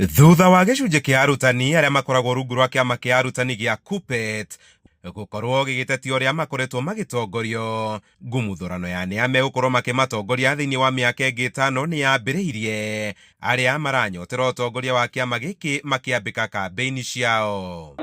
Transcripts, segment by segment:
Thutha wa gĩcunjĩ kĩa arutani arĩa makoragwo rungu rwa kĩama kĩa arutani gĩa KUPPET gũkorwo gĩgĩtetia ũrĩa makoretwo magĩtongorio, ngumuthũrano ya nĩa megũkorwo makĩmatongoria thĩinĩ wa mĩaka ĩngĩ ĩtano nĩ yambĩrĩirie, arĩa maranyotera ũtongoria wa kĩama gĩkĩ makĩambĩka kambĩini ciao.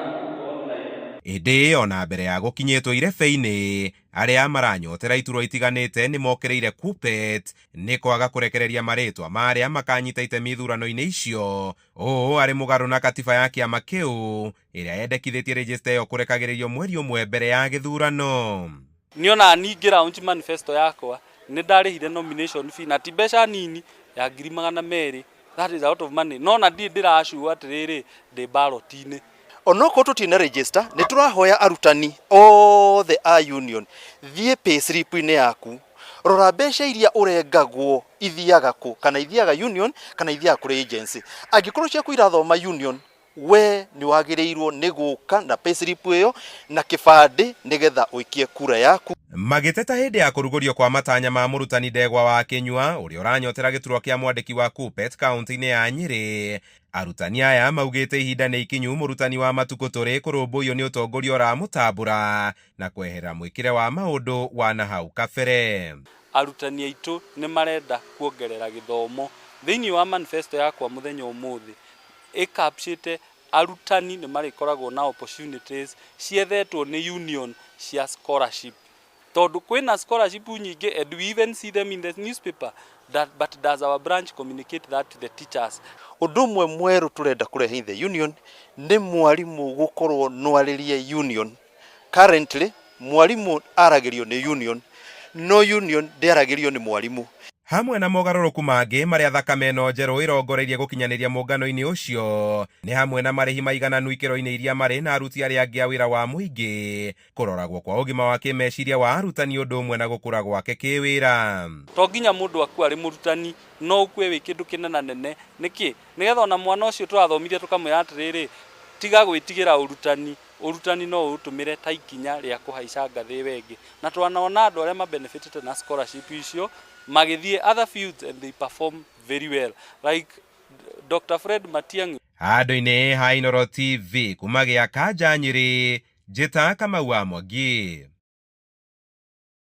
Ĩndĩ ona mbere ya gũkinyĩtwo irebe-inĩ, arĩa maranyotera iturwa itiganĩte nĩ mokĩrĩire KUPPET nĩ kwaga kũrekereria marĩtwa ma arĩa makanyita itemi ithurano-inĩ icio, ũũ arĩ mũgarũ na katiba ya kĩama kĩu ĩrĩa yendekithĩtie rĩjĩsta ĩyo kũrekagĩrĩrio mweri ũmwe mbere ya gĩthurano. Niĩ ona niĩ ngĩ launch manifesto yakwa nĩ ndarĩhire nomination fee na ti mbeca nini ya 200,000, that is a lot of money, no ona ndirĩ ndĩracua atĩrĩrĩ ndĩ ballot-inĩ. Onokorwo tũtirĩ na register, nĩ tũrahoya arutani othe a union, thiĩ pay slip-inĩ yaku, rora mbeca iria ũrengagwo ithiaga kũ, kana ithiaga union kana ithiaga kũrĩ agency. Angĩkorwo ciaku irathoma union, we nĩ wagĩrĩirwo nĩ gũka na pay slip ĩyo na kĩbandĩ nĩgetha ũikie kura yaku. Magĩteta hĩndĩ ya kũrugũrio kwa matanya ma mũrutani Ndegwa wa Kĩnyua ũrĩa ũranyotera gĩturwa kĩa mwandĩki wa KUPPET kaũntĩ-inĩ ya Nyĩrĩ, arutani aya maugĩte ihinda nĩ ikinyu mũrutani wa matukũ tũrĩ kũrũmbũiyo nĩ ũtongoria ũramũtambũra na kweherera mwĩkĩre wa maũndũ wa na hau kabere. Arutani aitũ nĩ marenda kuongerera gĩthomo thĩinĩ wa manifesto yakwa mũthenya ũmũthĩ ĩkapcĩte arutani nĩ marĩkoragwo na opportunities ciethetwo nĩ union cia scholarship, tondũ kwĩna scholarship nyingĩ and we even see them in the newspaper that, but does our branch communicate that to the teachers? Ũndũ ũmwe mwerũ tũrenda kũrehe in the union nĩ mwarimũ gũkorwo nwarĩrie union. Currently mwarimũ aragĩrio nĩ union, no union ndĩaragĩrio nĩ mwarimũ. Hamwe na mogarũrũku mangĩ marĩa thakame ĩno njerũ ĩrongoreirie gũkinyanĩria mũngano-inĩ ũcio nĩ hamwe na marĩhi maigananu ikĩro-inĩ iria marĩ na aruti arĩa angĩ a wĩra wa mũingĩ, kũroragwo kwa ũgima wa kĩmeciria wa arutani ũndũ ũmwe na gũkũra gwake kĩwĩra. To nginya mũndũ akue arĩ mũrutani, no ũkue wĩ kĩndũ kĩnenanene. Nĩkĩ? Nĩgetha ona mwana ũcio tũrathomithia tũkamwĩra atĩrĩrĩ, tiga gwĩtigĩra ũrutani, ũrutani no ũũtũmĩre ta ikinya rĩa kũhaica ngathĩ ĩyo ĩngĩ. Na twanona andũ arĩa mabenefitĩte na scholarship icio magĩthiĩ other fields and they perform very well like Dr. Fred Matiang'i. Handũ-inĩ ha Inooro TV kuma gĩa Kanja Nyĩrĩ, njĩta Kamau wa Mwangi.